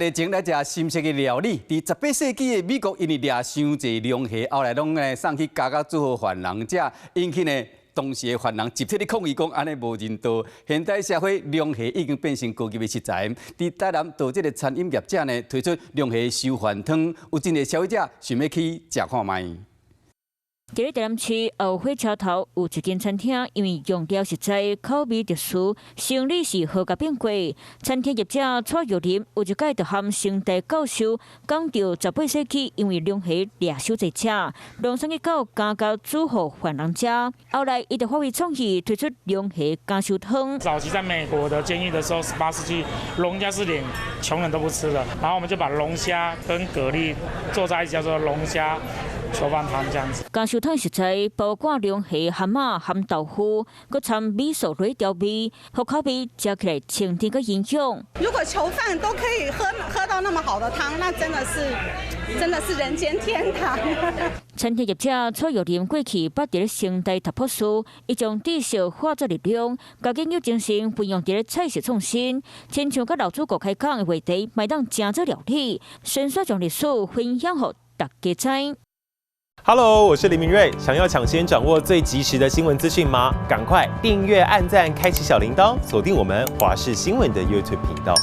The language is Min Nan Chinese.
日前來食新式的料理，佇18世紀的美國，因為掠傷濟龍蝦，後來攏呢送去加工煮予犯人食，引起呢當時的犯人集體咧抗議，講按呢無人道。現代社會龍蝦已經變成高級的食材。佇台南到這个餐飲業者呢推出龍蝦收飯湯，有真濟消費者想欲去食看覓。佇咧台南市後火車頭有一間餐廳，因為用料食材口味特殊，生理是好甲變過。餐廳業者蔡玉林有一擺就和成大教授講著18世紀，因為龍蝦掠傷濟隻，攏送去到監獄煮予犯人食。後來伊就發揮創意，推出龍蝦加壽湯。早期在美國的監獄的時候，18世紀龍蝦是連窮人都不吃的，然後我們就把龍蝦跟蛤蜊做在一起，叫做龍蝦囚犯湯這樣子。加壽湯食材包括龍蝦、蚶仔、鹹豆腐，閣摻味噌來調味，予口味食起來清甜閣營養。如果囚犯都可以喝到那麼好的湯，那真的是人間天堂。餐廳業者蔡玉林過去捌佇咧成大讀博士，伊將知識化作力量，共研究精神運用佇咧菜式創新，親像佮老主顧開講的話題，嘛會當成做料理，順紲將歷史分享予大家知。 Hello，我是林明瑞。想要搶先掌握最及時的新聞資訊嗎？趕快訂閱、按讚、開啟小鈴鐺，鎖定我們華視新聞的 YouTube 頻道。